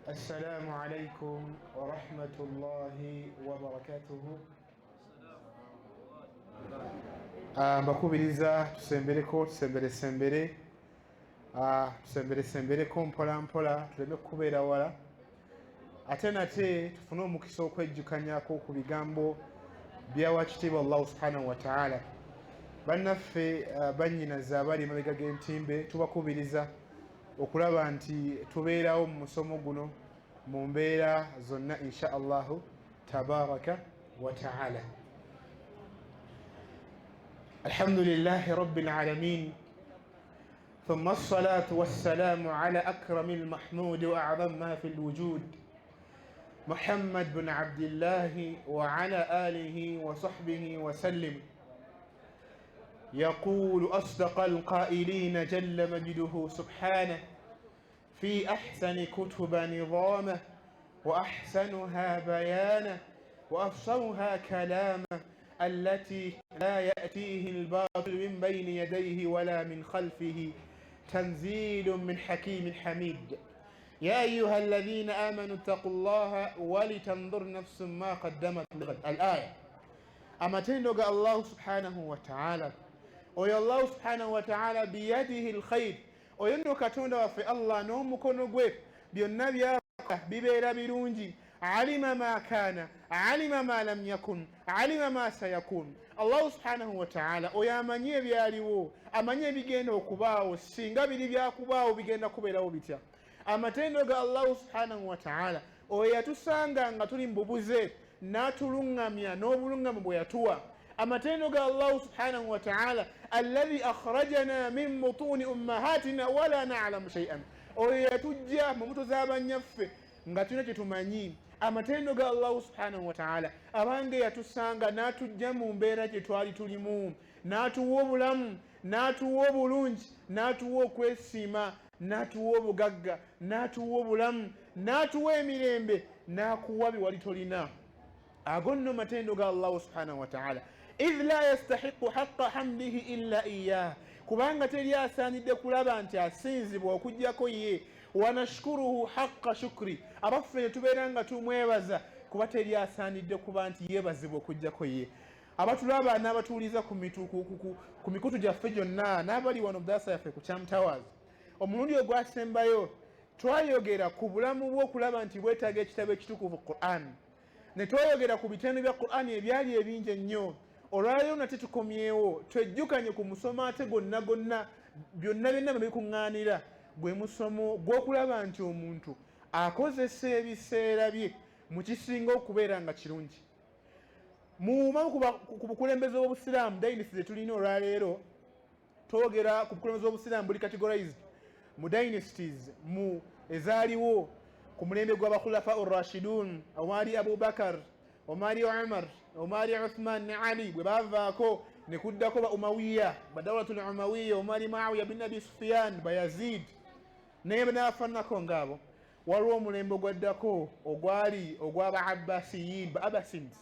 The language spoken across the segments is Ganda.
السلام عليكم ورحمة الله وبركاته. Mbakubiriza tusembereko, tusemberesembere, tusemberesembereko mpola mpola, tuleme kubeera wala, ate nate tufune omukisa okwejjukanyako ku bigambo bya wakitiibwa Allahu subhanahu wataala. Bannaffe, bannyinaze abali emabega g'entimbe, tubakubiriza okulaba nti tubeerawo mu musomo guno mu mbeera zonna, insha Allahu tabaraka wa taala. Alhamdulillahi rabbil alamin, ثم الصلاة والسلام على أكرم المحمود وأعظم ما في الوجود، محمد بن عبد الله، وعلى آله وصحبه وسلم. يقول أصدق القائلين جل مجده سبحانه في أحسن كتب نظامه وأحسنها بيانه وأفصحها كلامه، التي لا يأتيه الباطل من بين يديه ولا من خلفه، تنزيل من حكيم حميد: يا أيها الذين آمنوا اتقوا الله ولتنظر نفس ما قدمت لغد. الآية. Amatendo ga Allahu subhanahu wataala, oyo Allahu subhanahu wataala biyadihi lkhair, oyo nno Katonda waffe Allah n'omukono gwe byonna byakola bibeera birungi. Alima ma kana, alima ma lam yakun, alima ma sayakun. Allahu subhanahu wataala oyo amanyi ebyaliwo, amanyi ebigenda okubaawo, singa biri byakubaawo bigenda kubeerawo bitya. Amatendo ga Allahu subhanahu wataala, oyo yatusanga nga tuli mu bubuze n'atuluŋŋamya n'obuluŋŋamu bwe yatuwa. Amatendo ga Allahu subhanahu wataala alladhi akhrajana min butuni ummahatina wala nalamu shaian, oyo yatujja mu mbuto z'abanyaffe nga tulina kyetumanyi. Amatendo ga Allahu subhanahu wataala, abange yatusanga n'atujja mu mbeera gye twali tulimu, n'atuwa obulamu, n'atuwa obulungi, n'atuwa okwesiima, n'atuwa obugagga, n'atuwa obulamu, n'atuwa emirembe, n'akuwa bye wali tolina. Ago nno matendo ga Allahu subhanahu wataala. Idh la yastahiqu haqa hamdihi illa iyah, kubanga teri asaanidde kulaba nti asinzibwa okugjako ye. Wanashkuruhu haqa shukri, abaffe ne tubeera nga tumwebaza, kuba teri asaanidde kuba nti yeebazibwa okugjako ye. Abatulaba n'abatuuliza ku mikutu gyaffe gyonna n'abali wano mudarasa yaffe ku Cham Towers, omulundi ogwasembayo twayogera ku bulamu bw'okulaba nti bwetaaga ekitabo ekitukuvu Quran, ne twayogera ku bitendo bya Quran ebyali ebingi ennyo. Olwaleero nate tukomyewo twejjukanye ku musomo ate gonna gonna, byonna byonna bwe bikuŋŋaanira, gwe musomo gw'okulaba nti omuntu akozesa ebiseera bye mu kisinga okubeera nga kirungi. Mumamu ku bukulembeze bw'obusiraamu, dynasty zetulina olwaleero, twogera ku bukulembeze bw'obusiraamu buli categorized mu dynasties mu ezaaliwo ku mulembe gw'abakhulafa urrashidun, omwali Abubakar, omwali Umar, omwali Uthman ne Ali. Bwe bavaako ne kuddako ba Umawiya, badawlatul Umawiya, omwali Muawiya bin Abi Sufyan, Bayazid naye n'abafaananako ngaabo. Waliwo omulembe ogwaddako ogwali ogw'aba Abbasiyin, ba Abbasins.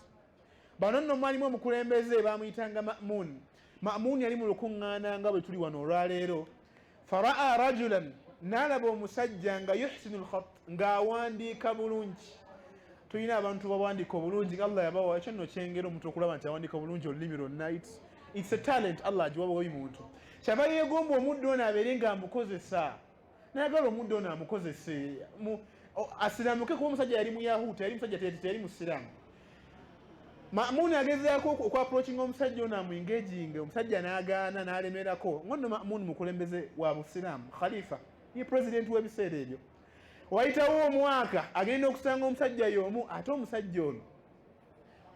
Bano nno mwalimu omukulembeze bamuyitanga Mamun. Mamun yali mu lukuŋŋaana nga bwe tuli wano olwaleero. Faraa rajulan, n'alaba omusajja nga yuhsinu lkhat, ng'awandiika bulungi. Tulina abantu bawandiika obulungi, Allah yabawa ekyo nno kyengera omuntu okulaba nti awandiika bulungi olulimi lwonna. It's a talent, Allah agiwa buli muntu. Kyava yeegomba omuddu ono abeere ng'amukozesa, nayagala omuddu ono amukozese asiramuke, kuba omusajja yali muyahuuta, yali musajja teyali musiraamu. Mamuuni agezaako okwapproachinga omusajja ono amuengaginge, omusajja n'agaana n'alemerako. Ngonno Mamuuni mukulembeze wa busiraamu, khalifa, ye pulezidenti w'ebiseera ebyo. Wayitawo omwaka, agenda okusanga omusajja y'omu, ate omusajja ono,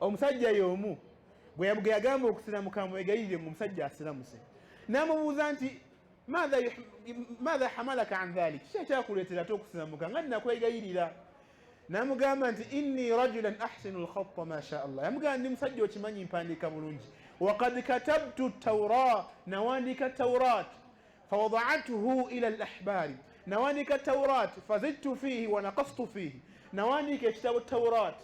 omusajja y'omu gwe yagamba okusiramuka amwegayirire, nga omusajja asiramuse. N'amubuuza nti madha hamalaka an dhalik, kiki ekyakuleetera ate okusiramuka nga nnakwegayirira? Namugamba nti inni rajulan ahsinu lkhatta, masha Allah. Yamugamba, ndi musajja okimanyi mpandiika bulungi. Wakad katabtu taura, nawandiika Taurat, fawadatuhu ila lahbari, nawandiika Taurat, fazidtu fihi wanakastu fihi, nawandiika ekitabo Taurat.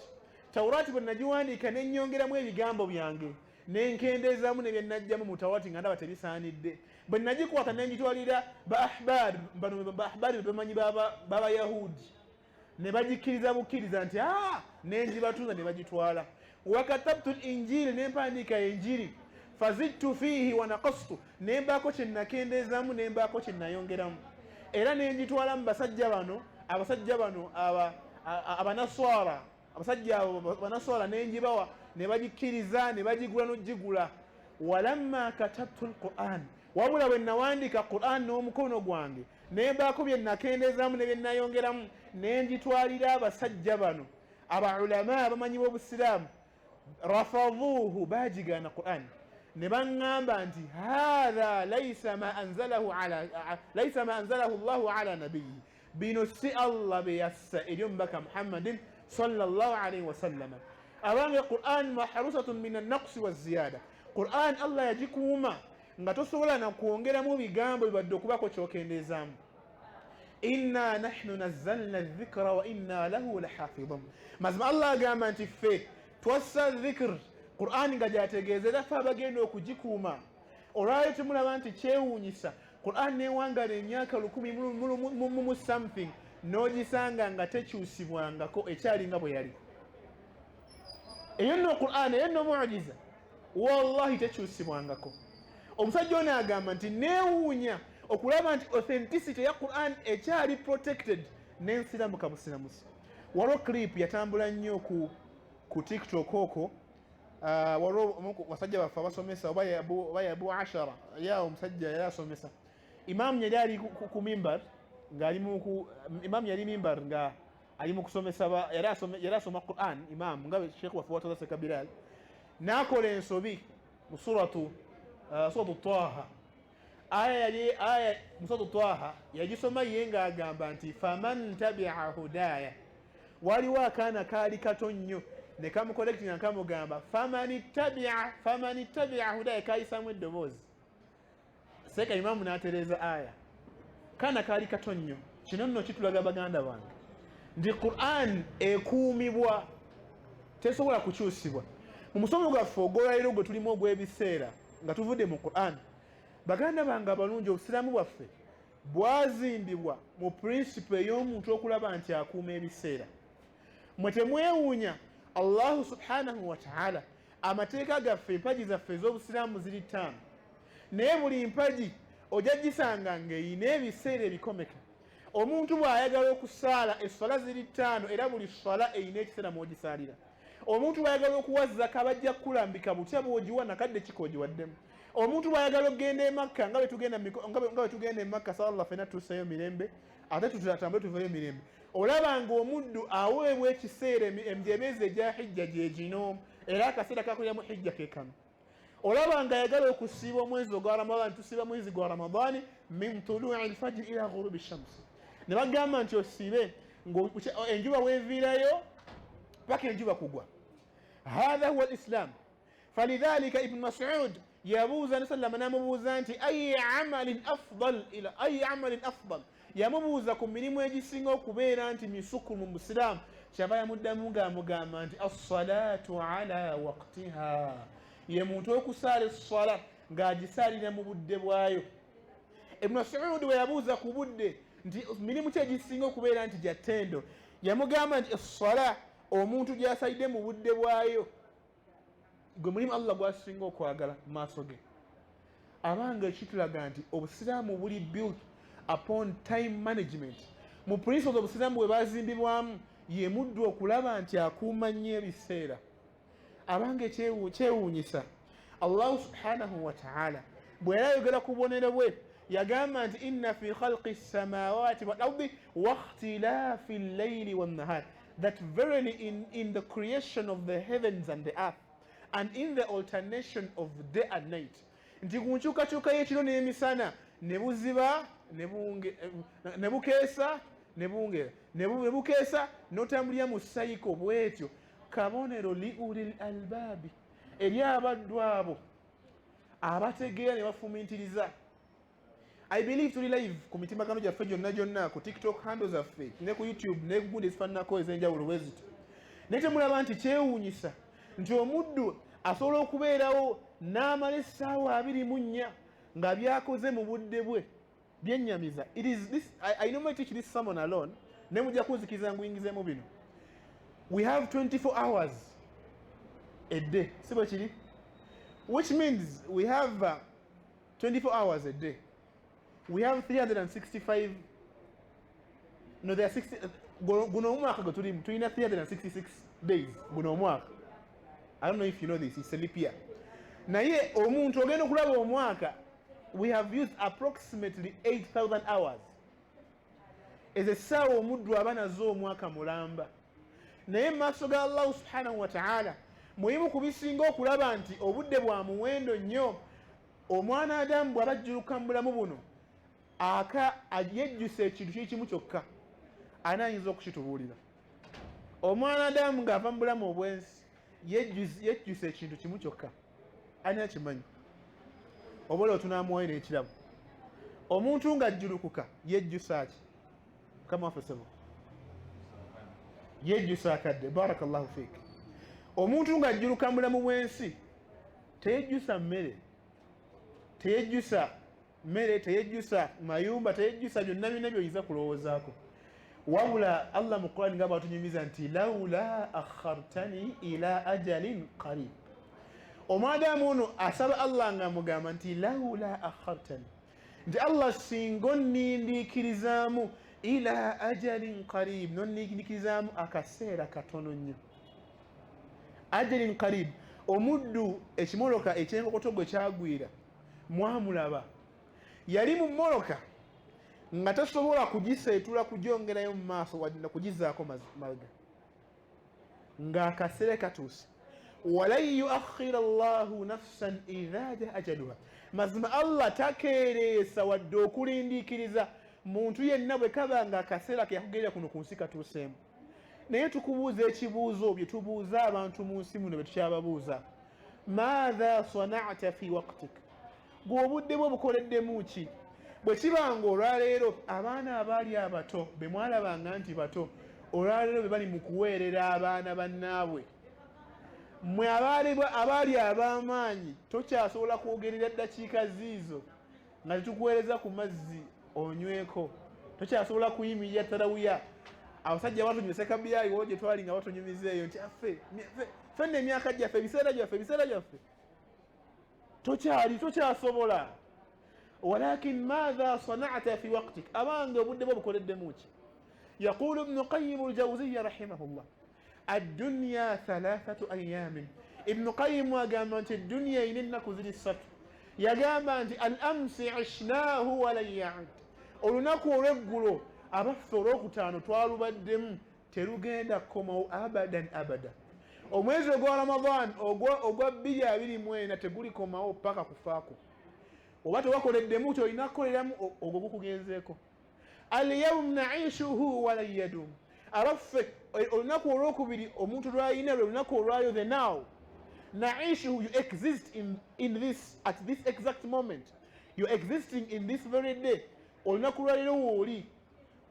Taurat bwe nagiwandiika nenyongeramu ebigambo byange, nenkendeezamu nebyenajjamu mu Taurati nga ndaba tebisaanidde. Bwe nagikwata nengitwalira ba ahbari, bano ba ahbari bebamanyi b'Abayahudi. Ne bagikkiriza bukkiriza nti a nengibatunza ne bagitwala. Wakatabtu linjili, nempandiika enjiri. Fazidtu fiihi wanakastu, nembaako kyenakendeezaamu, nembaako kyenayongeramu, era nengitwala mu basajja bano, abasajja bano abanaswara, abasajja abo banaswara, nengibawa ne bagikkiriza ne bagigula n'ogigula. Walamma katabtu lquran, wabula bwe nawandiika Quran n'omukono gwange, nembaako bye nakendeezaamu ne bye nayongeramu, nengitwalira abasajja bano abaulama abamanyi b'obusiraamu, rafadhuuhu, bagigaana Quran ne baŋŋamba nti hatha laisa ma anzalahu llahu ala nabiyi, bino si Allah bye yassa eri omubaka Muhammadin sallallahu alaihi wasallama. Abange, Quran mahrusatun min annaqsi waziyada. Quran Allah yagikuuma nga tosobola nakwongeramu bigambo bibadde okubako kyokendeezaamu. Inna nahnu nazzalna dhikra wa inna lahu lahafidhun. Mazima Allah agamba nti ffe twassa dhikr, Quran nga gyategeeza, era ffe abagenda okugikuuma. Olwaleero temulaba nti kyewuunyisa Quran newangala emyaka 1000 mu something n'ogisanga nga tekyusibwangako, ekyali nga bwe yali. Eyo nno Quran, eyo nno mujiza, wallahi tekyusibwangako. Omusajja ono agamba nti neewuunya okulaba nti authenticity ya Quran ekyali protected, nensiramuka busiramusi. Waliwo clip yatambula nnyo ku TikTok okwo. Waliwo basajja baffe abasomesa, oba yabu ashara ya omusajja yali asomesa, imamu yali ali ku mimbar, ngaali imamu yali mimbar nga ali mu kusomesa, yali asoma Quran, imamu nga Sheikh waffe watoza Sekabiral, n'akola ensobi mu suratu Taha. Aya yali aya mu suratu Taha yagisoma ye ng'agamba nti faman tabia hudaya. Waliwo akaana kaali kato nnyo ne kamucorrecti nga kamugamba faman ittabia hudaya, kayisamu eddoboozi. Seeka imamu n'atereeza aya, kaana kaali kato nnyo. Kino nno kitulaga, baganda bange, nti Quran ekuumibwa, tesobola kukyusibwa. Mu musomo gwaffe ogwolwaliro gwe tulimu ogw'ebiseera nga tuvudde mu Quran, baganda bange abalungi, obusiraamu bwaffe bwazimbibwa mu principle ey'omuntu okulaba nti akuuma ebiseera. Mwe temwewuunya Allahu subhanahu wataala amateeka gaffe, empagi zaffe ez'obusiraamu ziri ttaano, naye buli mpagi ojja gisanga ng'eyina ebiseera ebikomeka. Omuntu bw'ayagala okusaala esswala ziri ttaano, era buli swala erina ekiseera mw'ogisaalira. Omuntu bw'ayagala okuwa zaka, bajja kukulambika butya bw'ogiwa, nakadde kikoogiwaddemu. Omuntu bw'ayagala okugenda e Makka, nga bwe tugenda e Makka, sala Allah fena tuuseyo mirembe, ate tutambule tuveyo mirembe. Olaba nga omuddu aweebwa ekiseera, emyezi egya hijja gye gino, era akaseera kakuliramu hijja ke kano. Olaba nga ayagala okusiiba omwezi ogwa Ramadani, tusiiba mwezi gwa Ramadani min tului lfajiri ila ghurubi shamsi. Ne bagamba nti osiibe enjuba weeviirayo paka enjuba kugwa. Hatha huwa lislam. Falidhalika Ibnu Masud yabuuza nabi sallama, namubuuza nti ayi amalin afdal ila ayi amalin afdal. Yamubuuza ku mirimu egisinga okubeera nti misuku mu busiraamu. Kyava yamuddamu ng'amugamba nti assalatu ala waqtiha, ye muntu okusaala esswala ng'agisaalira mu budde bwayo. Ibnu Masudi bwe yabuuza ku budde nti mirimu ki egisinga okubeera nti gya ttendo, yamugamba nti esswala omuntu gy'asalidde mu budde bwayo gwe mulimu Allah gwasinga okwagala mu maaso ge. Abanga ekitulaga nti obusiraamu buli built upon time management. Mu principles obusiraamu bwe bazimbibwamu ye muddu okulaba nti akuuma nnyo ebiseera. Abanga kyewuunyisa, Allahu subhanahu wataala bwe yali ayogera ku bubonero bwe yagamba nti inna fi khalqi samawati wal ardi wakhtilafi llaili wannahar, that verily in the creation of the heavens and the earth and in the alternation of day and night, nti ku nkyukakyuka y'ekiro n'emisana, ne buziba ne bukeesa ne bungera ne bukeesa, n'otambulira mu cycle bwetyo, kabonero li ulil albaabi, eri abaddu abo abategeera ne bafumintiriza. I believe tuli live ku mitimbagano gyaffe gyonna gyonna, ku TikTok handle zaffe ne ku YouTube ne kugundi ezifaananako ez'enjawulo bwe zityo. Naye temulaba nti kyewuunyisa nti omuddu asobola okubeerawo n'amala essaawa 24 nga byakoze mu budde bwe byennyamiza? It is this, I normally teach this sermon alone. Ne mujja kunzikiriza nguyingizemu bino. We have 24 hours a day, si bwe kiri? Which means we have 24 hours a day. We have 365, no, there are 60. Guno omwaka gwe tulimu tulina 366 days guno omwaka. I don't know if you know this, it's a leap year. Naye omuntu ogenda okulaba omwaka, we have used approximately 8000 hours. Ezo essaawa omuddu aba nazo omwaka mulamba. Naye mu maaso ga Allahu subhanahu wataala, mulimu ku bisinga okulaba nti obudde bwa muwendo nnyo. Omwana Adamu bw'aba ajjuluka mu bulamu buno, aka yejjusa ekintu kiri kimu kyokka. Ani ayinza okukitubuulira? Omwana Adamu ng'ava mu bulamu obw'ensi yejjusa ekintu kimu kyokka. Ani akimanyi? Oba olwo tunaamuwayo n'ekirabo. Omuntu ng'ajjulukuka yejjusa ki? Mukama waffe sebo, yejjusa akadde. Barakallahu fiik. Omuntu ng'ajjuluka mu bulamu bw'ensi teyejjusa mmere, teyejjusa mmere, teyejjusa mayumba, teyejjusa byonna byonna byoyinza kulowoozaako. Wabula Allah mu Qurani nga bwatunyumiza nti laula akhartani ila ajalin qarib. Omwadamu ono asaba Allah nga amugamba nti laula akhartani, nti Allah singa onnindiikirizaamu ila ajalin qarib, nonnindiikirizaamu akaseera katono nnyo. Ajalin qarib. Omuddu ekimoloka ekyenkokoto gwe kyagwira mwamulaba, yali mu mmoloka nga tasobola kugiseetula kugyongerayo mu maaso wadde kugizaako mabega, ng'akaseera katuuse. Walan yuakhira llahu nafsan idha jaa ajaluha. Mazima Allah takeereesa wadde okulindiikiriza muntu yenna bwe kaba nga akaseera ke yakugerera kuno ku nsi katuuseemu. Naye tukubuuza ekibuuzo bye tubuuza abantu mu nsi muno bye tukyababuuza: maatha sanata fi waktik? Gwe obudde bwe bukoleddemu ki? Bwe kiba nga olwaleero abaana abaali abato be mwalabanga nti bato, olwaleero be bali mu kuweerera abaana bannaabwe, mmwe abaali ab'amaanyi tokyasobola kwogerera ddakiika ziizo nga tetukuweereza ku mazzi onyweko, tokyasobola kuyimirira tarawuya. Abasajja batunyumisa kabyayi wo gye twali nga batunyumiza eyo nti affe fenna emyaka gyaffe, ebiseera byaffe, ebiseera byaffe, tokyali, tokyasobola. Walakin maatha sanata fi waktik? Abange, obudde bwo bukoleddemu ki? Yaqulu Ibnu Qayimu Ljauziya rahimahullah, addunya thalathatu ayamin. Ibnu Qayimu agamba nti eduniya erina ennaku ziri ssatu. Yagamba nti al amsi ishnahu walan yaud. Olunaku olweggulo, abaffe, olwokutaano twalubaddemu, terugenda kukomawo abadan abada. Omwezi ogwa Ramadan ogwa 2024 tegulikomawo paka kufaako. Oba tewakoleddemu kyolina kukoleramu, ogwo gukugenzeeko. Alyaum naishuhu walan yadum. Abaffe, olunaku olwokubiri omuntu lwalina lwe lunaku olwayo, the now naishuhu. You exist in this, at this exact moment you existing in this very day. Olunaku lwaliro wooli,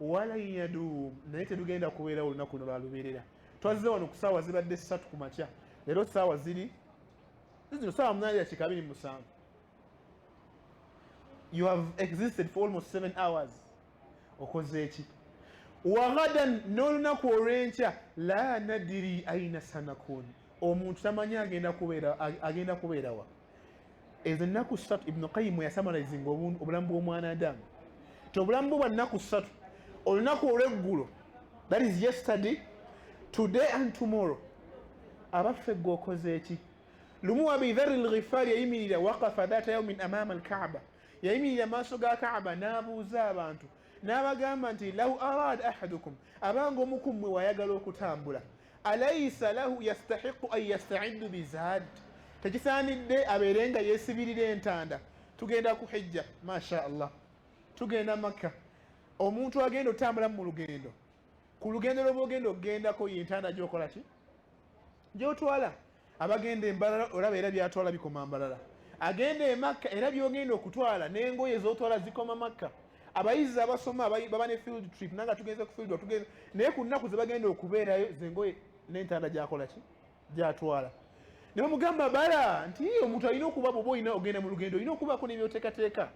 walan yadum, naye tetugenda kubeerawo olunaku luno lwalubeerera. Twazze wano ku saawa zibadde 3 ku makya. Leero saawa ziri zino saawa 8:27. You have existed for almost 7 hours. Okoze eki? Wagadan, n'olunaku olw'enkya, la nadiri aina sanakun. Omuntu tamanyi agenda kubeerawa. Ezo ennaku ssatu Ibnu Qayimu yasamalizinga obulamu bw'omwana Adamu ti obulamu bwe bwa nnaku ssatu: olunaku olw'eggulo, that is yesterday, today and tomorrow. Abaffe, gwe okoze eki? Lumu Abidhari Lghifari yayimirira, waqafa dhata yaumin amama alkaaba, yayimirira maaso ga Kaaba n'abuuza abantu n'abagamba nti lau arada ahadukum, abanga omu ku mmwe wayagala okutambula, alaisa lahu yastahiqu an yastaidu bizaad? Tekisaanidde abeere nga yeesibirira entanda? Tugenda ku hijja, masha Allah, tugenda Makka. Omuntu agenda otambula mu lugendo, ku lugendo lwoba ogenda okugendako, yentanda gyokola ki gyotwala. Abagenda embalala olaba era byatwala bikoma mbalala. Agenda emakka era byogenda okutwala n'engoye zotwala zikoma Makka. Abayizi abasoma baba ne field trip, nanga tugenze ku field, tugenze, naye ku nnaku ze bagenda okubeerayo, zengoye n'entanda gyakola ki gyatwala. Ne bamugamba bala nti omuntu alina okuba, bwoba olina ogenda mu lugendo, olina okubaako n'ebyoteekateeka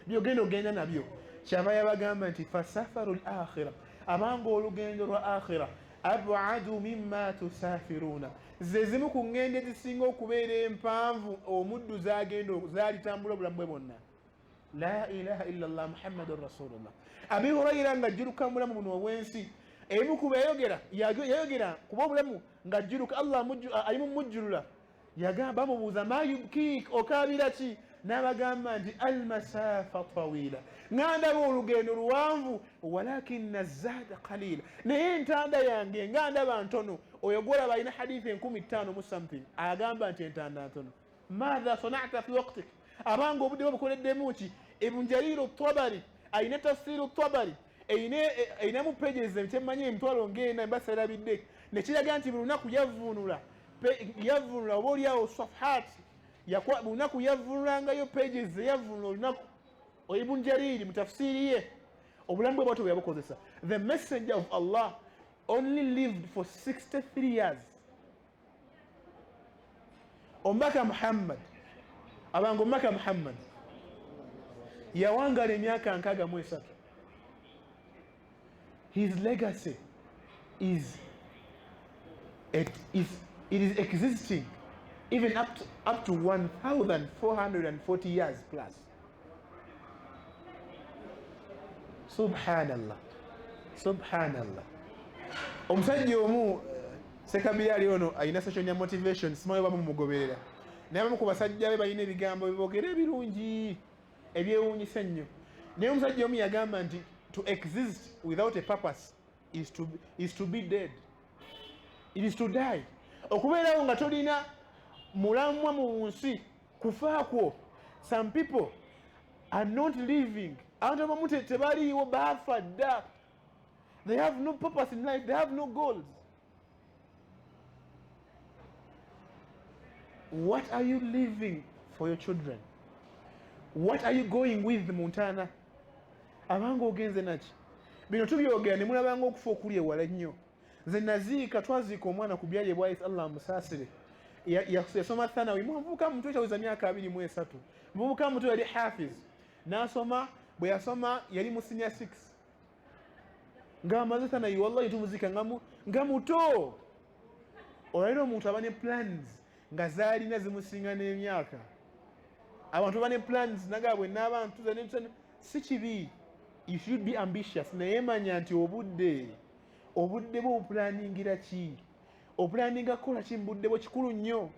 byogenda ogenda nabyo. Kyava yabagamba nti fasafaru l akhira. Abanga olugendo lwa akhira abadu mimma tusafiruuna, ze zimu ku ŋŋendo ezisinga okubeera empanvu omuddu zagenda zalitambula obulamu bwe bwonna. La ilaha illa llah Muhammadun rasulullah. Abi Hurayira nga ajjuluka mu bulamu buno obw'ensi, ebimu ku beyayogera, yayogera kuba obulamu nga ajjuluka, Allah ali mumujjulula, yagamba, bamubuuza ma yubkiik, okaabira ki? N'abagamba nti almasafa tawila, nga ndaba olugendo luwanvu, walakina zaada qalila, naye entanda yange nga ndaba ntono. Oyo gwolaba alina hadithi 5000 mu something agamba nti entanda ntono. Maatha sanata fi waktik, abanga obudde bwe bukoleddemu ki? Ibn Jariru Tabari alina tafsiru Tabari erinamu pages kyemmanyi emitwalo ng'ena mba serabidde, nekiraga nti buli lunaku yavvuunula yavvuunula oba oliawo safhat, buli lunaku yavvuunulangayo pages zeyavvuunula olunaku. Ibn Jariri mu tafsiiri ye obulamu bwe bwatyo bwe yabukozesa. The messenger of Allah only lived for 63 years. Omubaka Muhammad, abanga omubaka Muhammad yawangala emyaka 63. His legacy is it is existing even up to 1440 years plus. Subhanallah, subhanallah. Omusajja omu Sekabira ali ono alina session ya motivation, simanyi oba mumugoberera, naye abamu ku basajja be balina ebigambo bibogera ebirungi ebyewuunyisa ennyo. Naye omusajja omu yagamba nti to exist without a purpose is to be dead, it is to die. Okubeerawo nga tolina mulamwa mu nsi kufaakwo. Some people are not living. Abantu abamu tebaliiwo, baafa dda. They have no purpose in life, they have no goals. What are you living for your children? What are you going with mu ntaana? Abanga ogenze naki? Bino tubyogera ne mulabanga okufa okuli ewala ennyo. Nze naziika, twaziika omwana ku byali ebwayisi, Allah amusaasire. Yasoma thanawi, muvubuka muto, kyaweza myaka 23, muvubuka muto, yali hafiz n'asoma. Bwe yasoma yali mu senior 6 ng'amaze thanawi. Wallahi tumuziika nga muto. Olwaliro omuntu aba ne plans nga zaalina zimusinga n'emyaka. Abantu baba ne plans naga bwe naaba ntuza nentuza, si kibi, you should be ambitious, naye manya nti obudde bwo obupulaningira ki, opulaninga kukola ki mu budde bwo kikulu nnyo.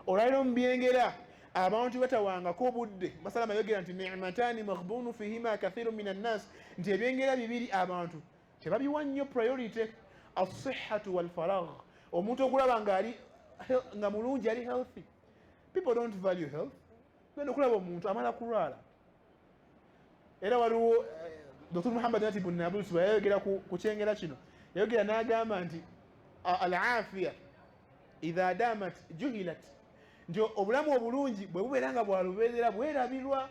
Olwaliro mu byengera abantu batawangako obudde. Masalama yogera nti ni'matani maghbunu fihima kathiru min annas, nti ebyengera bibiri abantu tebabiwa nnyo priority, assihatu walfaragh. Omuntu okulaba nga ali nga mulungi, ali healthy. People don't value health. Genda okulaba omuntu amala kulwala. Era waliwo Dr Muhammad Natibu Nabulsi bwe yayogera ku kyengera kino, yayogera n'agamba nti alafiya idha damat juhilat, nti obulamu obulungi bwe bubeera nga bwalubeerera bwerabirwa.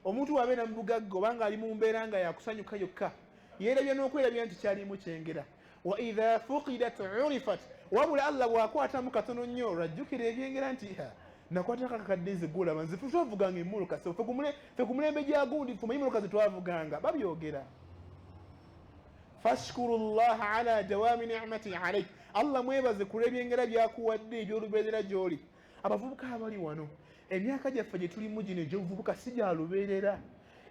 Omuntu wabeera mu bugagga obanga ali mu mbeera nga yakusanyuka yokka, yeerabya n'okwerabya nti kyalimu kyengera. Wa idha fuqidat urifat, wabula Allah bw'akwatamu katono nnyo lwajjukira ebyengera nti nakwatako akakadde nze gwolaba nze twavuganga emmotoka, so ffe ku mulembe gya gundi ffe emmotoka ze twavuganga babyogera. Fashkuru llaha ala dawami nicmati alaik, Allah mwebaze ku lw'ebyengera byakuwadde ebyolubeerera gy'oli. Abavubuka abali wano, emyaka gyaffe gye tulimu gino egy'obuvubuka si gya lubeerera.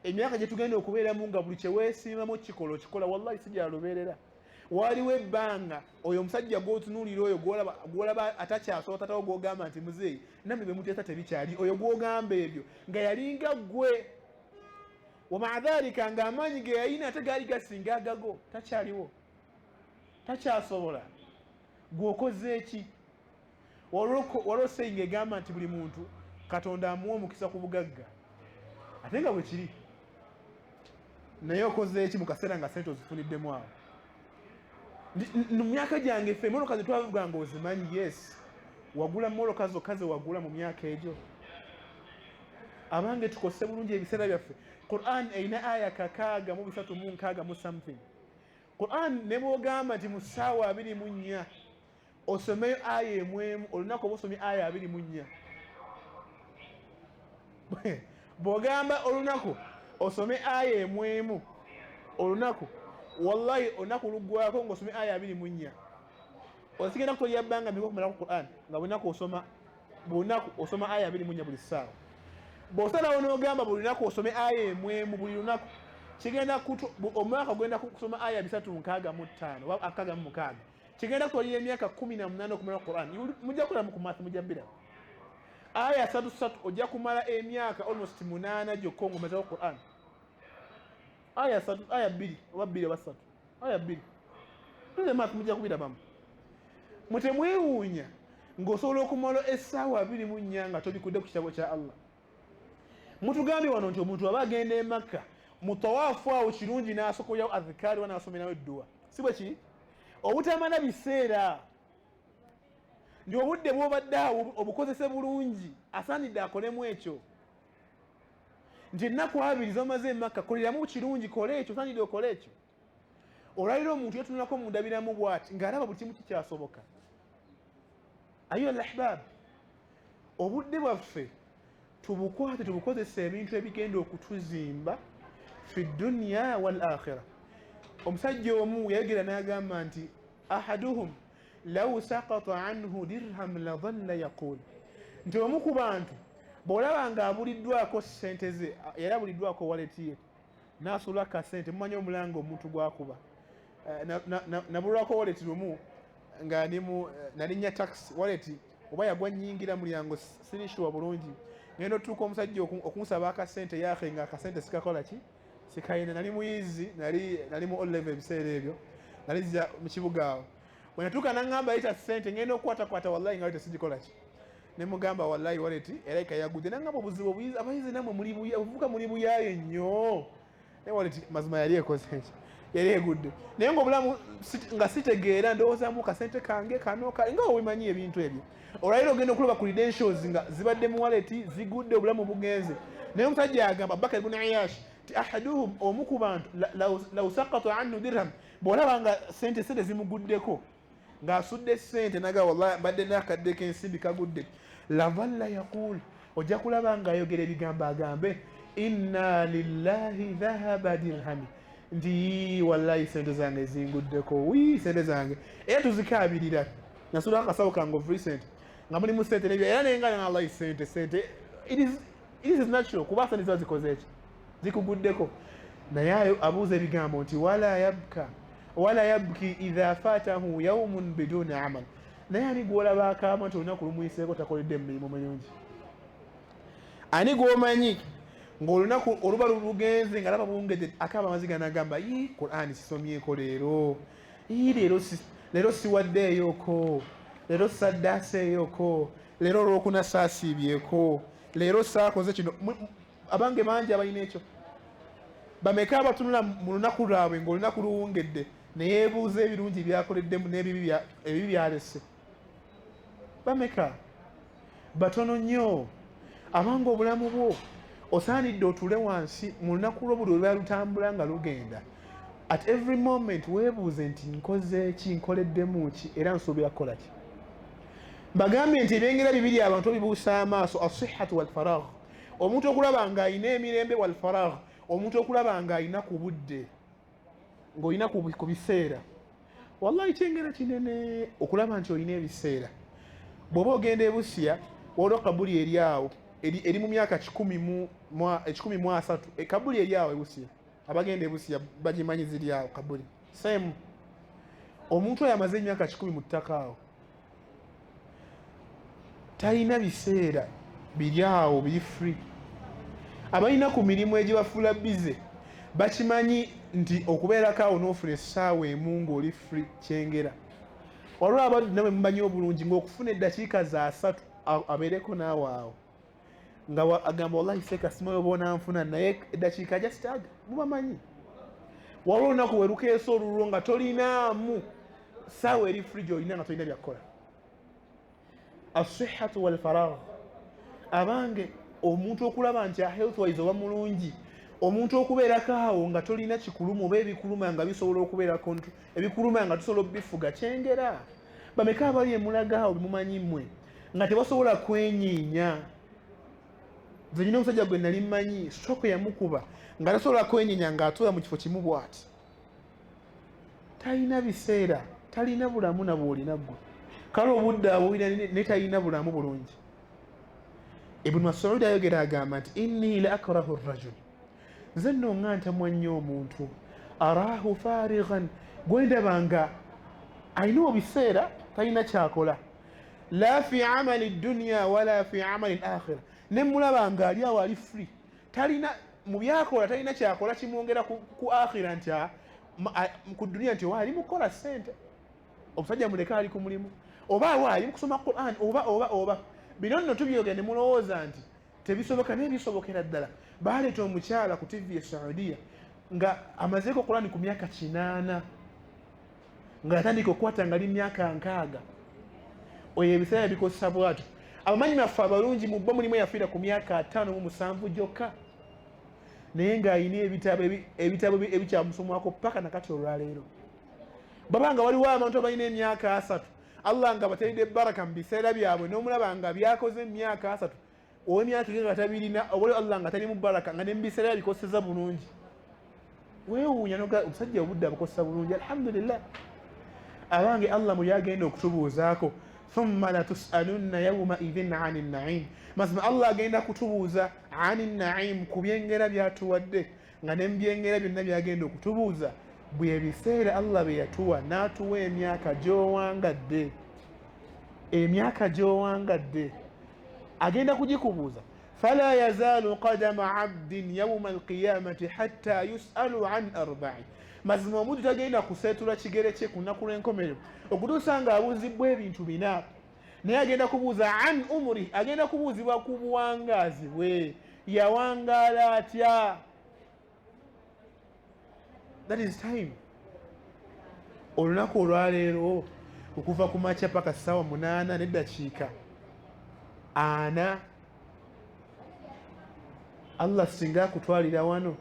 Emyaka gye tugenda okubeeramu nga buli kyeweesiimamu kikola okikola, wallahi si gya lubeerera. Waliwo ebbanga oyo omusajja gw'otunuulira, oyo gw'olaba atakyasobola, tatawo gw'ogamba nti muzeeyi nammwe be muteesa tebikyali, oyo gw'ogamba ebyo nga yalinga ggwe, wamaa dhalika ng'amaanyi ge yalina ate gaali gasinga agago, takyaliwo, takyasobola. Gw'okoze eki? Waliwo saying egamba nti buli muntu Katonda amuwa omukisa ku bugagga, ate nga bwe kiri. Naye okoze eki mu kaseera nga sente ozifuniddemu awo? Mu myaka gyange ffe emmotoka ze twavuganga ozimanyi? Yes, wagula mmotoka zokka ze wagula mu myaka egyo. Abange, tukose bulungi ebiseera byaffe. Quran erina aya 636 mu something. Quran ne bwogamba nti mu ssaawa 24 osomeyo aya emwemu olunaku, oba osomye aya 24. Bw'ogamba olunaku osome aya emwemu olunaku, Wallahi, olunaku luggwako ng'osome aya 24. Osigenda kutolya bbanga mika okumalako Quran nga bunaku osoma, buli osoma aya 24 buli ssaawa. Bw'osalawo n'ogamba buli lunaku osome aya emwemu buli lunaku, kigenda omwaka ogenda kusoma aya 365 oba 66. Kigenda kutwalira emyaka 18 okumala Quran. Mujja kukolamu ku math, mujja bbira aya satu satu, ojja kumala emyaka almost 8 gyokka ng'omazako Quran, aya satu, aya bbiri oba bbiri oba ssatu, aya bbiri. Tuze math, mujja kubirabamu. Mutemwewuunya ng'osobola okumala essaawa 24 nga tobikudde ku kitabo kya Allah. Mutugambye wano nti omuntu aba agenda e Makka mu tawaafu awo kirungi n'asokolerawo adhikaari wa n'asomerawo edduwa, si bwe kiri? Obutamala biseera nti obudde bw'obadde awo obukozese bulungi, asaanidde akolemu ekyo nti ennaku 20 zomaze e Makka koleramu kirungi, kola ekyo, osaanidde okole ekyo. Olwaliro omuntu yatunulako mundabiramu bwati ng'alaba buli kimu kikyasoboka. Ayuha alahbab, obudde bwaffe tubukwate, tubukozesa ebintu ebigenda okutuzimba fi dunya wal akhira. Omusajja omu yayogera n'agamba nti ahaduhum law sakata anhu dirham ladalla yaqul, nti omu ku bantu bw'olaba nga abuliddwako ssente ze, yali abuliddwako wallet ye n'asula kasente, mumanyi omulanga omuntu gwakuba. Nabulwako wallet lumu nga ndimu nalinnya taxi, wallet oba yagwa nyingira mulyango, sirishuwa bulungi. Ngenda otuuka omusajja okunsaba akasente yake nga akasente sikakola ki, sikayina. Nali muyizi, nali mu O level ebiseera ebyo, nali zija mu kibuga awo. Bwe natuuka naŋŋamba yita sente, ngenda okukwatakwata, wallahi nga wallet sigikola ki. Ne mugamba, "Wallahi wallet erayika yagudde." Naŋŋamba, "Obuzibu abayizi nammwe muli obuvuka muli buyaaye nnyo." Naye wallet mazima yali ekoze ki, yali egudde. Naye ngaobulamu nga sitegeera, ndowoozamu kasente kange kano nga obimanyi ebintu ebyo. Olwaliro ogenda okulaba credentials nga zibadde mu wallet zigudde, obulamu bugenze. Naye omusajja agamba, Bakar ibn Iyash, ti ahaduhum, omu ku bantu, law sakata anhu dirham, bw'olaba nga sente zimuguddeko ng'asudde sente naga, "Wallahi mbadde nakaddeko ensimbi kagudde," ladalla yaqul, ojja kulaba ng'ayogera ebigambo agambe, "Inna lillahi dhahaba dirhami," nti, "Wallahi sente zange zinguddeko, wi sente zange." Era tuzikabirira. Nasula akasawo kange of recent nga mulimu sente nebyo, era nenga, "Wallahi sente, sente." It is natural kuba sente ziba zikoze eki, zikuguddeko. Naye ayo abuuza ebigambo nti wala yabka wala yabki idha fatahu yaumun biduni amal. Naye ani gwolaba akaama nti olunaku lumuyiseeko takoledde mu mirimu mirungi? Ani gwomanyi ng'olunaku oluba lugenze nga laba bungedde akaaba amaziga nagamba, "Yi, Qurani sisomyeko leero, yi, leero siwaddeeyoko, leero saddaaseeyoko, leero olwokuna saasiibyeko, leero saakoze kino"? Abange bangi abalina ekyo. Bameka abatunula mu lunaku lwabwe ng'olunaku luwungedde neyeebuuza ebirungi byakoleddemu n'ebibi ebibi byalese? Bameka? Batono nnyo. Abanga obulamu bwo osaanidde otuule wansi mu lunaku lwo buli olwa lutambula nga lugenda, at every moment weebuuze nti, "Nkoze ki? Nkoleddemu ki? Era nsuubira kukola ki?" Mbagambye nti ebyengera bibiri abantu obibuusa amaaso, asihatu walfaragh. Omuntu okulaba ng'alina emirembe, walfaragh, omuntu okulaba ng'alina ku budde, ng'olina ku biseera. Wallahi kyengera kinene okulaba nti olina ebiseera. Bw'oba ogenda ebusiya, waliwo kabuli eri awo eri mu myaka 130. Kabuli eri awo ebusiya, abagenda ebusiya bagimanyi, ziri awo kabuli same. Omuntu oyo amaze emyaka 100 mu ttaka awo, talina biseera biri awo biri free. Abalina ku mirimu egibafuula busy bakimanyi nti okubeerako awo n'ofuna essaawa emu ng'oli free kyengera. Waliwo abaddu namwe mumanyi obulungi ng'okufuna eddakiika za 30 abeereko naawe awo nga agamba, "Wallahi seeka simanyi oba onanfuna, naye eddakiika just aga." Mubamanyi. Waliwo olunaku werukeesa olulwo nga tolinaamu saawa eri free gyolina nga tolina byakukola. Asihatu walfaragh. Abange, omuntu okulaba nti health wise oba mulungi, omuntu okubeerako awo nga tolina kikuluma oba ebikuluma nga bisobola okubeera ebikuluma nga tusobola obifuga kyengera. Bameka abali emulaga awo bimumanyi mmwe nga tebasobola kwenyiinya? Nze nyina omusajja gwe nali mmanyi, stroke yamukuba nga tasobola kwenyinya, ng'atuula mu kifo kimu bw'ati. Talina biseera, talina bulamu na bwolina ggwe. Kale obudde abulina ne talina bulamu bulungi. Ibn Mas'ud ayogera agamba nti inni la akrahu rajul, nze nno nga ntamwa nnyo omuntu arahu farighan, gwendaba nga alina obiseera talina kyakola, la fi amali dunya wala fi amali lakhira, ne mulaba nga ali awo ali free, talina mu byakola, talina kyakola kimwongera ku akhira, nti ku dunia nti oba ali mukukola ssente, omusajja muleke ali ku mulimu, oba awo ali mukusoma Quran, oba oba oba bino nno tubyogera ne mulowooza nti tebisoboka, naye bisobokera ddala. Baleeta omukyala ku TV e Saudiya nga amazeeko Quran ku myaka 8, nga yatandika okukwata nga ali myaka 60. Oyo ebiseera bikozesa bwatyo. Abamanyi baffe abalungi mu bo mulimu eyafiira ku myaka 57 gyokka, naye ng'alina ebitabo ebikyamusomwako paka nakati olwaleero. Baba nga waliwo abantu abalina emyaka 30, Allah nga bateeredde baraka mu biseera byabwe, n'omulaba nga byakoze emyaka 30, ow'emyaka nga tabirina, oba Allah nga talimu baraka, nga ne mu biseera bikozesa bulungi. Weewuunya omusajja obudde abukozesa bulungi, alhamdulillah. Abange Allah mu byagenda okutubuuzaako, thumma latusalunna yawma idhin ani naim, mazima Allah agenda kutubuuza ani naim, ku byengera byatuwadde, nga ne mu byengera byonna byagenda okutubuuza bwe biseera Allah bye yatuwa, n'atuwa emyaka gy'owangadde, emyaka gy'owangadde agenda kugikubuuza. Fala yazaalu qadama abdin yauma alqiyamati hatta yusalu an arba'i, mazima omuntu tagenda kuseetula kigere kye ku nnaku lw'enkomerero okutuusa ng'abuuzibwa ebintu 4. Naye agenda kubuuza an umri, agenda kubuuzibwa ku buwangaazi bwe, yawangaala atya. That is time. Olunaku olwaleero okuva ku makya paka ssaawa 8:40, Allah singa akutwalira wano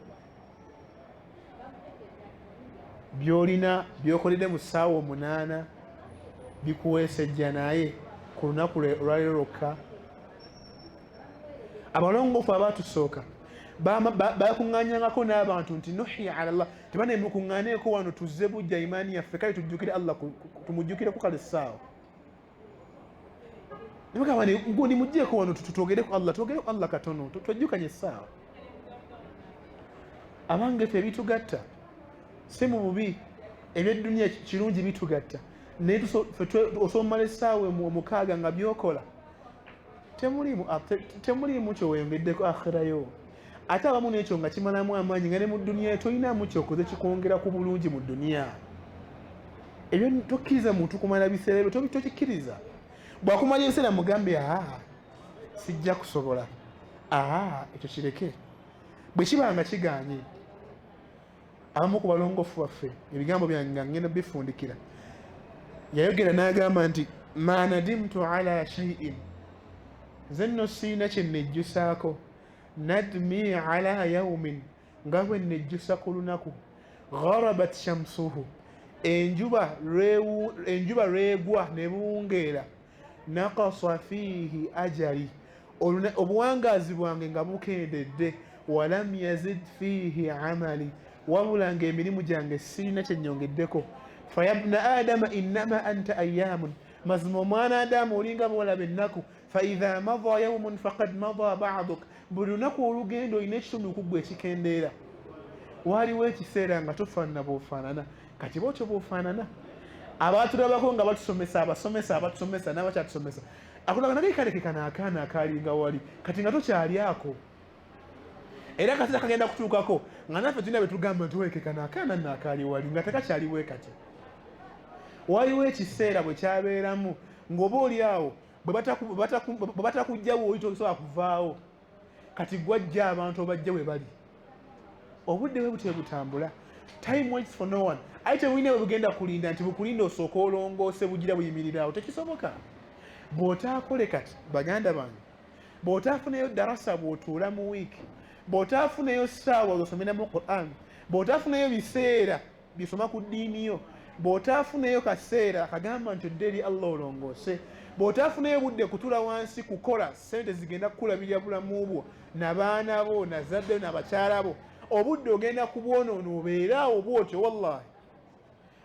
byolina byokoledde mu ssaawa 8 bikuweesa ejja, naye ku lunaku olwaleero lwokka. Abalongoofu abatusooka bakuŋŋaanyangako n'abantu nti nuhiya ala Allah, tebane mukuŋŋaaneeko wano tuzze bujja imaani yaffe, kale tujjukire Allah, tumujjukireko kale essaawa. Nebagamba gundi mugjeeko wano tutwogereko Allah, twogereko Allah katono, twejjukanye essaawa. Abange ffe ebitugatta si mu bubi, eby'edduniya kirungi bitugatta, naye osomala essaawa 6 nga byokola temulimu kyoweyongeddeko akhirayo. Ate abamu n'ekyo nga kimalamu amaanyi, nga ne mu duniya tolinamu kyokoze kikwongera ku bulungi mu duniya. Ebyo tokkiriza muntu kumala biseera ebyo, tokikkiriza. Bw'akumala ebiseera mugambe aa sijja kusobola, aa ekyo kireke. Bwe kiba nga kigaanye, abamu ku balongofu baffe ebigambo byange nga ngenda bifundikira, yayogera n'agamba nti ma nadimtu ala shay'in, nze nno siina kye nejjusaako, nadmi ala yaumin, nga bwe nejjusa ku lunaku, gharabat shamsuhu, enjuba lwegwa ne buwungeera, naqasa fiihi ajali, obuwangaazi bwange nga bukendedde, walam yazid fiihi amali, wabula ng'emirimu gyange sirina kye nnyongeddeko. Fayabna adama innama anta ayamun, mazima omwana Adamu olinga bwolaba ennaku. Faidha madha yaumun faqad madha baduk, buli lunaku olugenda olina ekitundu ku ggwe ekikendeera. Waliwo ekiseera nga tofaanana bw'ofaanana, kati bwotyo bw'ofaanana. Abaatulabako nga batusomesa, abasomesa abatusomesa n'abakyatusomesa, akulaga naye kaleke kano akaana akalinga wali, kati nga tokyali ako. Era akaseera kagenda kutuukako nga naffe tulina bye tugamba nti weke kano akaana nno akaali wali nga tekakyali bwe kati. Waliwo ekiseera bwe kyabeeramu ng'oba oli awo bwe batakujja wooli tosobola kuvaawo, kati gwajja abantu obajja we bali. Obudde bwe butyo butambula, time waits for no one. Aye tebulina bwe bugenda kulinda nti bukulinda osooka olongoose bugira buyimirirawo, tekisoboka. Bw'otaakole kati baganda bange, bw'otaafuneyo darasa bw'otuula mu wiiki, bw'otaafuneyo ssaawa z'osomeramu Quran, bw'otaafuneyo biseera bisoma ku ddiini yo, bw'otaafuneyo kaseera akagamba nti odde eri Allah olongoose, bw'otaafuneyo budde kutuula wansi kukola ssente zigenda kukulabirira bulamu bwo nabaana bo nazadde nabakyala bo, obudde ogenda kubwonoona obeere awo bw'otyo. Wallahi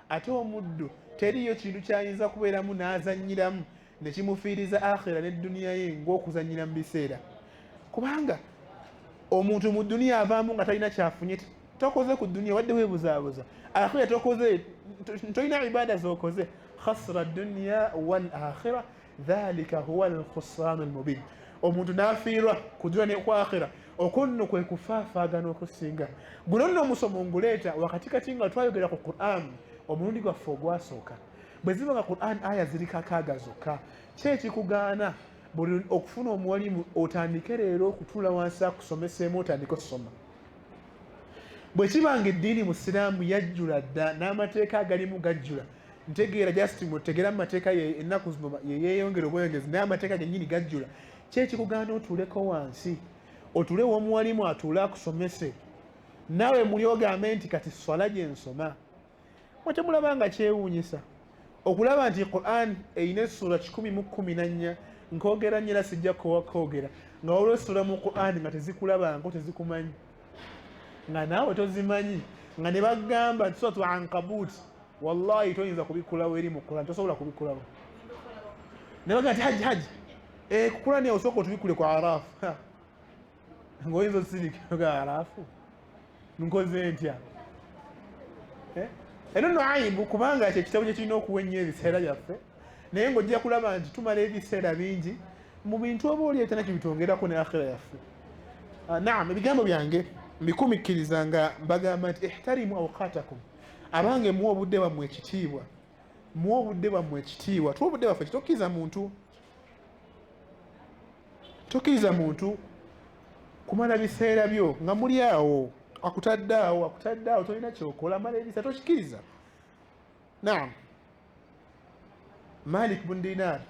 Ate omuddu teriyo kintu kyayinza kubeeramu n'azannyiramu ne kimufiiriza akhira ne duniya ye ng'okuzannyira mu biseera, kubanga omuntu mu duniya avaamu nga talina kyafunye. Tokoze ku duniya wadde weebuzaabuza, akhira tokoze, tolina ibada z'okoze. Khasira dunya wal akhira, dhalika huwa alkhusranu almubin. Omuntu n'afiirwa ku duniya ne ku akhira, okwo nno kwe kufaafaagana okusinga. Guno nno omusomo nguleeta wakati kati nga twayogera ku Quran omulundi gwaffe ogwasooka. Bwe ziba nga Quran aya ziri 60 zokka, ki ekikugaana buli okufuna omuwalimu otandike leero okutuula wansi akusomeseemu, otandike osoma? Bwe kiba nga eddiini musiraamu yajjula dda n'amateeka agalimu gajjula, ntegeera just mutegeera mu mateeka ennaku zino yeyeeyongera obweyongezi, naye amateeka gennyini gajjula, ki ekikugaana otuuleko wansi, otuule w'omuwalimu atuule akusomese, naawe muli ogambe nti kati swala gye nsoma? Mwe temulaba nga kyewuunyisa okulaba nti Quran erina essuula 114? Nkoogera nnyo era sijja kwogera nga waliwo essuula mu Quran nga tezikulabanko, tezikumanyi, nga naawe tozimanyi, nga ne bagamba nti Suratu Ankabut, wallahi toyinza kubikulawo, eri mu Quran, tosobola kubikulawo. Ne bagamba nti haji haji ku Quran osooka otubikule ku Arafu, ng'oyinza osirika, Arafu nkoze ntya? Eno nno aibu, kubanga ekyo ekitabo kye kirina okuwa ennyo ebiseera byaffe, naye ng'ojja kulaba nti tumala ebiseera bingi mu bintu oba oli etana kibitongerako ne akhira yaffe. Naam, ebigambo byange mbikumikkiriza nga mbagamba nti ihtarimu awqatakum, abange muwe obudde bwammwe ekitiibwa, muwe obudde bwammwe ekitiibwa, tuwe obudde bwaffe. Tokkiriza muntu, tokkiriza muntu kumala biseera byo nga muli awo, akutadde awo, akutadde awo, tolina kyokola, mala ebiseera, tokikiriza. Naam, Malik bun Dinar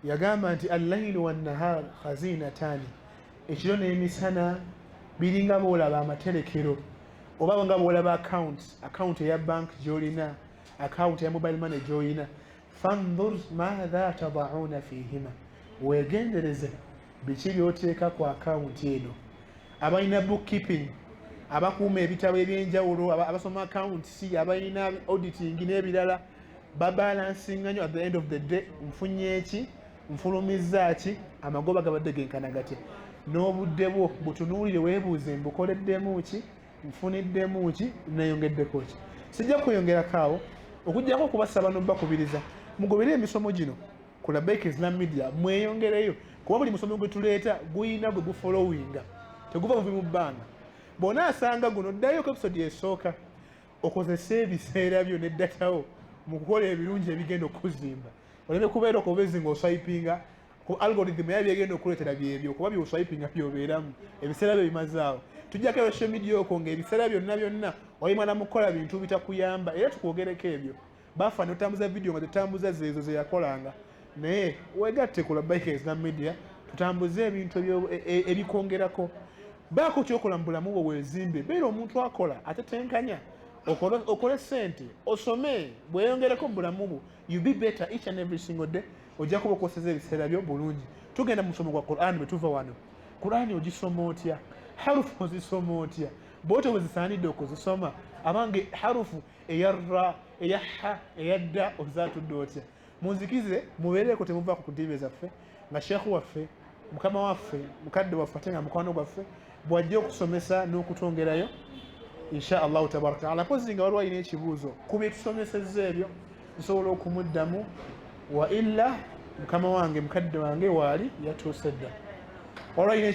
yagamba nti allailu wannahar khazinatani, ekiro n'emisana biringa boolaba amaterekero, oba nga boolaba account, account eya bank gyolina, account eya mobile money gyolina. Fandhur matha tadauna fihima, wegendereze biki byoteeka ku account eno. Abalina bookkeeping, abakuuma ebitabo ebyenjawulo, abasoma accounts, abalina auditing n'ebirala, babalansinga nnyo. At the end of the day, nfunye eki, nfulumizza ki, amagoba gabadde genkana gatya? N'obudde bwo butunuulire, weebuuze, mbukoleddemu ki, nfuniddemu ki, neyongeddeko ki? Sijja kweyongerako awo, okugyako okubasaba nobakubiriza mugobere emisomo gino ku Labaik Islam Media, mweyongereyo, kuba buli musomo gwe tuleeta guyina gwe gufollowinga, teguva buvi mu bbanga. Bw'onaasanga guno, ddayo ku episode esooka, okozese ebiseera byo ne data wo mu kukola ebirungi ebigenda okukuzimba, oleme kubeera okubezi ng'oswipinga ku algorithm yayo. Byegenda okuleetera byebyo, kuba byoswipinga byobeeramu, ebiseera byo bimazaawo. Tujjako social media okwo ng'ebiseera byonna byonna oyimala mu kukola bintu bitakuyamba, era tukwogereko ebyo bafa notambuza video nga tetambuza zeezo zeyakolanga. Naye wegatte ku Labaika Islam Media, tutambuze ebintu ebikwongerako. Baako kyokola mu bulamu bwo, weezimbe, beera omuntu akola ate tenkanya, okole sente, osome, bweyongereko mu bulamu bwo. You be better each and every single day, ojja kuba okoseza ebiseera byo bulungi. Tugenda mu musomo gwa Quran bwe tuva wano. Quran ogisoma otya? Harufu ozisoma otya? Bwotyo bwe zisaanidde okuzisoma. Abange, harufu eya ra, eya ha, eya dda ozatudde otya? Munzikize mubeereko, temuvaako ku ddiibe zaffe, nga sheekhu waffe, mukama waffe, mukadde waffe, ate nga mukwano gwaffe bw'ajja okusomesa n'okutwongerayo, insha Allahu tabaraka taala. Pozi nga waliwo alina ekibuuzo ku bye tusomesezza ebyo, nsobola okumuddamu, wa illa mukama wange, mukadde wange waali yatuuse dda. Waliwo alina